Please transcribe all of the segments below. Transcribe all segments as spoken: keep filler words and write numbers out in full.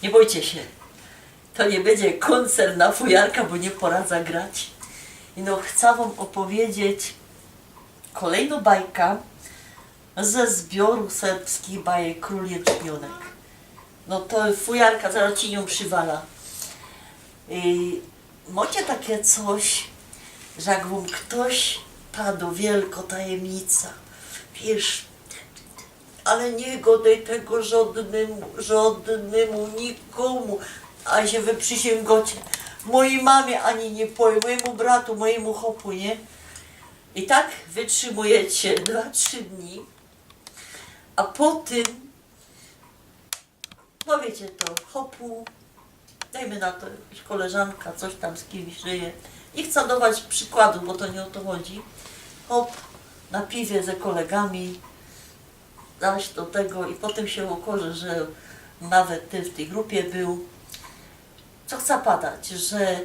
Nie bojcie się, to nie bydzie kōncert na fujarka, bo nie poradzã grać. I no, chcã wōm ôpowiedzieć kolejnõ bajkã ze zbioru serbskich bajek Król Jęczmionek. No to fujarka, zarŏz ci niōm przywalã. I mŏcie takie coś, że jak wōm ftoś padŏ, wielkŏ tajemnica, wiysz, ale niy gŏdej tego żŏdnymu, żŏdnymu, nikomu, a sie wy przisyngŏcie. Mojij mamie ani niy powiym, mojymu bratu, mojymu chopu, nie? I tak wytrzimujecie dwa, trzi dni, a potym, no wiycie to, chopu, dejmy na to, jakŏś koleżanka coś tam z kimś żyje. Niy chcã dŏwać przikłŏdu, bo to niy ô to chodzi. Chop na piwie ze kolegami, zaś do tego i potym sie ôkŏże, że nawet ty w tyj grupie bōł. Co chcã padać, że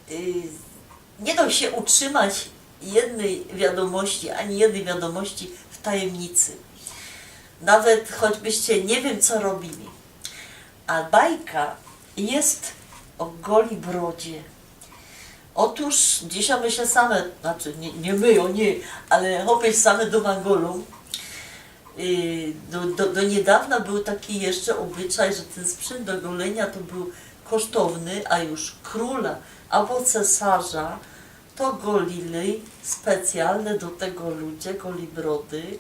yy, niy dŏ sie utrzimać jednyj wiadōmości, ani jednyj wiadōmości w tajemnicy. Nawet choćbyście niy wiym co robiyli. A bajka je ô Goli Brodzie. Ôtōż dzisiej my sie same, znaczy niy, niy my, ô niy, ale chopy sie same dōma golōm. Yy, do, do, do niydŏwna bōł taki jeszcze ôbyczaj, że tyn sprzōnt do golyniŏ to bōł kosztowny, a już krōla abo cesŏrza to goliyli specjalnie do tego ludzie, goli brody,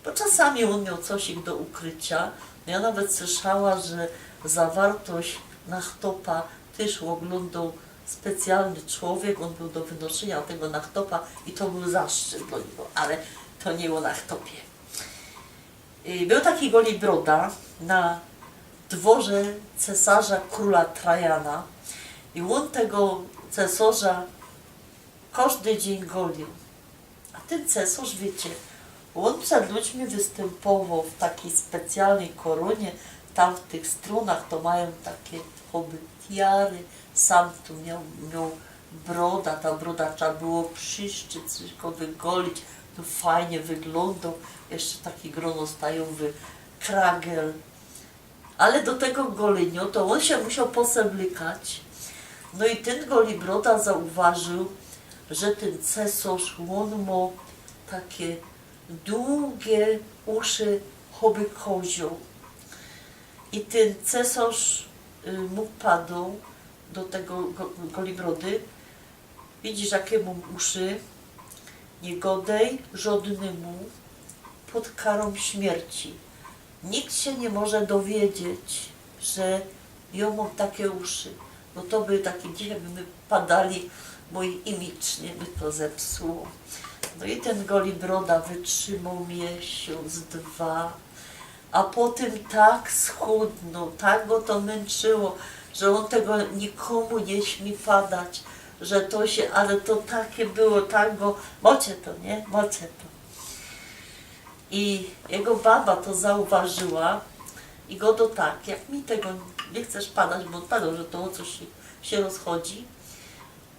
bo czasami ôn mioł coś ich do ukryciŏ. No jŏ nawet słyszała, że zawartość nachtopa tyż ôglōndoł specjalny człowiek, ôn bōł do wynoszyniŏ tego nachtopa i to bōł zaszczyt do niego, ale to niy ô nachtopie. I bōł taki goli broda na dworze cesŏrza krōla Trajana i ôn tego cesŏrza kożdy dziyń goliōł. A tyn cesŏrz, wiycie, ôn przed ludźmi wystympowoł w takij specjalnyj korōnie, tam w tych strōnach to majōm takie choby tiary, sam tu mioł, mioł broda, ta broda trzeba było prziszczyć, coś go wygolić, to fajnie wyglōndoł, jeszcze taki gronostajowy kragel. Ale do tego golyniŏ to ôn sie musioł poseblykać. No i tyn goli broda zauważōł, że tyn cesŏrz, ôn mioł takie dugie uszy, choby kozioł. I tyn cesŏrz, y, mu padoł do tego go-, goli brody: „Widzisz, jakie mōm uszy? Niy godej żodnymu pod karōm śmierci. Nikt sie niy może dowiedzieć, że jŏ mōm takie uszy, bo to by takie dzisiej by my padali, mōj imidż, nie, by to zepsuło”. No i tyn goli broda wytrzimoł miesiōnc, dwa, a potym tak schudnoł, tak go to mynczyło, że ôn tego nikomu niy śmi padać, że to sie, ale to takie było, tak go, mŏcie to, nie? Mŏcie to. I jego baba to zauważyła i godo tak: „Jak mi tego niy chcesz padać, bo padoł, że to ô coś sie, sie rozchodzi,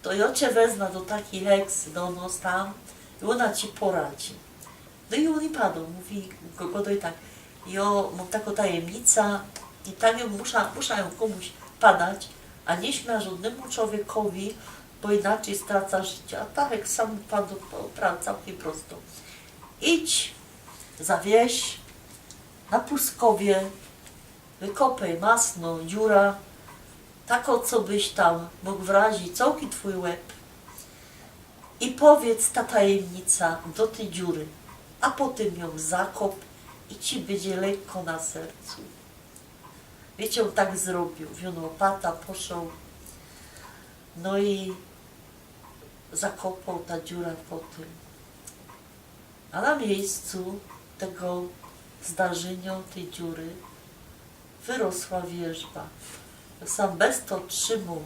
to jŏ cie weznã do takij heksy, do nos tam, i ôna ci poradzi”. No i ôn i padoł, mōwi, go-, godo i tak: „Jŏ mōm takõ tajemnica i tak jã muszã, muszã jã kōmuś padać, a niy śmiã żodnymu czowiekowi, bo inaczyj stracã życie”. A ta heksa mu padŏ, po-, pra-, cołkij prosto: „Idź za wieś, na pustkowie, wykopej masnõ dziura, takõ, co byś tam mōg wrazić cołki twōj łeb, i powiydz ta tajemnica do tyj dziury, a potym jã zakop i ci bydzie lekko na sercu”. Wiycie, ôn tak zrobiōł, wziōn łopata, poszoł, no i zakopoł ta dziura potym. A na miyjscu tego zdarzyniŏ, tyj dziury, wyrosła wierzba. Jŏ sam bez to trzimōm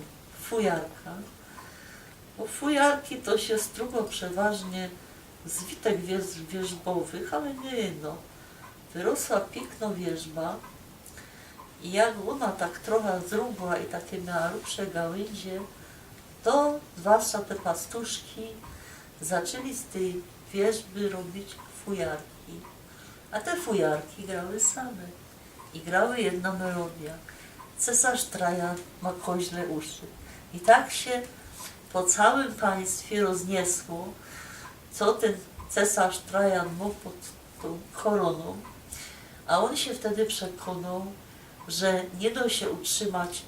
fujarka, bo fujarki to sie strugo przeważnie z witek wierz-, wierzbowych, ale niy jedno. Wyrosła piyknŏ wierzba i jak ôna tak trocha zrōsła i takie miała rubsze gałynzie, to zwłaszcza te pastuszki zaczli z tyj wierzby robić fujarki. A te fujarki grały same. I grały jedna melodia. Cesarz Trajan ma koźle uszy. I tak sie po cołkim państwie rozniosło, co tyn cesarz Trajan mŏ pod tōm koronōm, a ôn sie wtedy przekōnoł, że niy dŏ sie utrzymać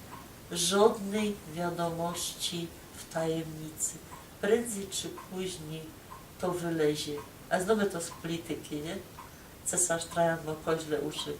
żŏdnyj wiadōmości w tajymnicy. Prędzyj czy pōźniyj to wylezie. A znōmy to z polityki, niy? Cesarz Trajan mŏ koźle uszy.